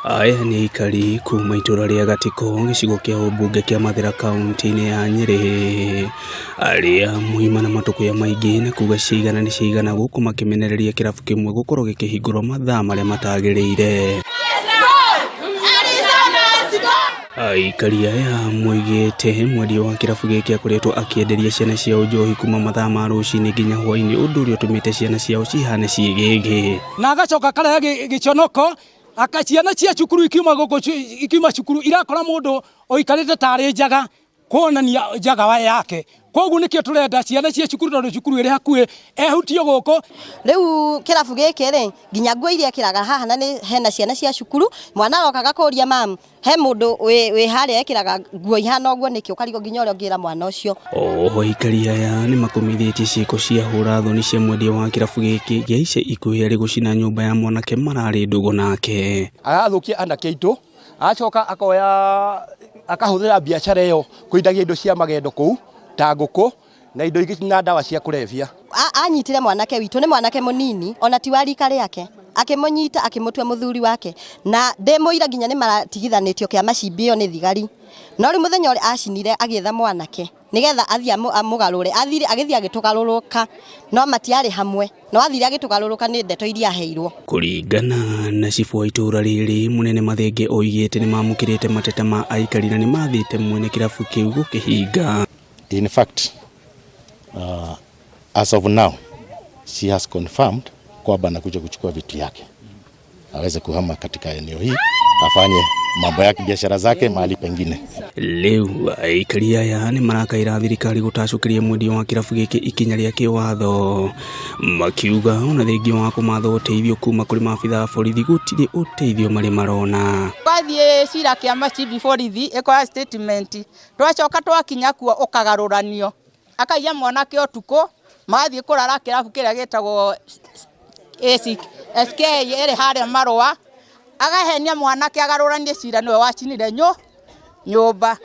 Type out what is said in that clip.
Aya nĩ aikari kuma itũra rĩa Gatĩko gĩcigo kĩa ũmbunge kĩa Mathĩra kauntĩ-inĩ ya Nyĩrĩ, arĩa moima na matũkũya maingĩ na kuga ciigana nĩ ciigana gũkũ makĩmenereria kĩrabu kĩmwe gũkorwo gĩkĩhingũrwo mathaa marĩa matagĩrĩire. Aikari aya moigĩte mwendia wa kĩrabu gĩkĩ akoretwo akĩenderia ciana ciao njohi kuma mathaa ma rũcinĩ nginya hwainĩ ũndũ ũrĩa ũtũmĩte ciana ciao cihane ciĩgĩgĩ. Na agacoka akarehe gĩconoko aka ciana cia cukuru ikiuma gũkũ ikiuma cukuru irakora mũndũ ũikarĩte tarĩ njaga kuonania njaga yake. Koguo nĩkĩo tũrenda ciana cia cukuru tondũ cukuru ĩrĩ hakuhĩ ehutio gũkũ. Rĩu kĩrabu gĩkĩ rĩ, nginya nguo iria ekĩraga haha na nĩ hena ciana cia cukuru, mwana aroka agakũria mamu, he mũndũ wĩ harĩa ekĩraga nguo ihana ũguo nĩkĩ, ũkarigwo nginya ũrĩa ũngĩra mwana ũcio. Oho aikari aya nĩmakũmithĩtie ciĩko cia hũra thoni cia mwendia wa kĩrabu gĩkĩ gĩa ica ikuhĩ arĩ gũcina nyũmba ya mwanake mararĩ ndũgũ nake. Arathũkia anake aitũ, agacoka akoya akahũthĩra biacara ĩyo kũindagia indo cia magendo kũu ta ngũkũ na indo ingĩ na ndawa cia kũrebia. Anyitire mwanake witũ, nĩ mwanake mũnini ona ti wa rika rĩake, akĩmũnyita akĩmũtua mũthuri wake, na ndĩ mũira nginya nĩ maratigithanĩtio kĩa macimbi ĩyo nĩ thigari. No rĩu mũthenya ũrĩa acinire agĩetha mwanake nĩgetha athiĩ amũgarũre, athire agĩthiĩ agĩtũgarũrũka, no matiarĩ hamwe, no athire agĩtũgarũrũka nĩ ndeto iria aheirwo. Kũringana na cibũ wa itũra rĩrĩ mũnene Mathenge oigĩte nĩmamũkĩrĩte mateta ma aikari na nĩmathĩte mwene kĩrabu kĩu gũkĩhinga. In fact, as of now, she has confirmed kwamba anakuja kuchukua vitu yake aweze kuhama katika eneo hii afanye mambo yake biashara zake mahali pengine. Rĩu aikari aya nĩmarakaĩra thirikari gũtacũkĩria mwendia wa kĩrabu gĩkĩ ikinya rĩa kĩwatho, makiuga ona thengia wa kũmatha ũteithio kuma kũrĩ maabitha a borithi gũtirĩ ũteithio marĩ marona. Twathiĩ cira kĩa macimbi borithi ĩkoya statement, twacoka twakinya kuo ũkagarũranio, akaiya mwanake ũtukũ magathiĩ kũrara kĩrabu kĩrĩa gĩtagwo SK ĩrĩ harĩa Marũa, agahenia mwanake agarũranie cira nĩwe wacinire nyũmba.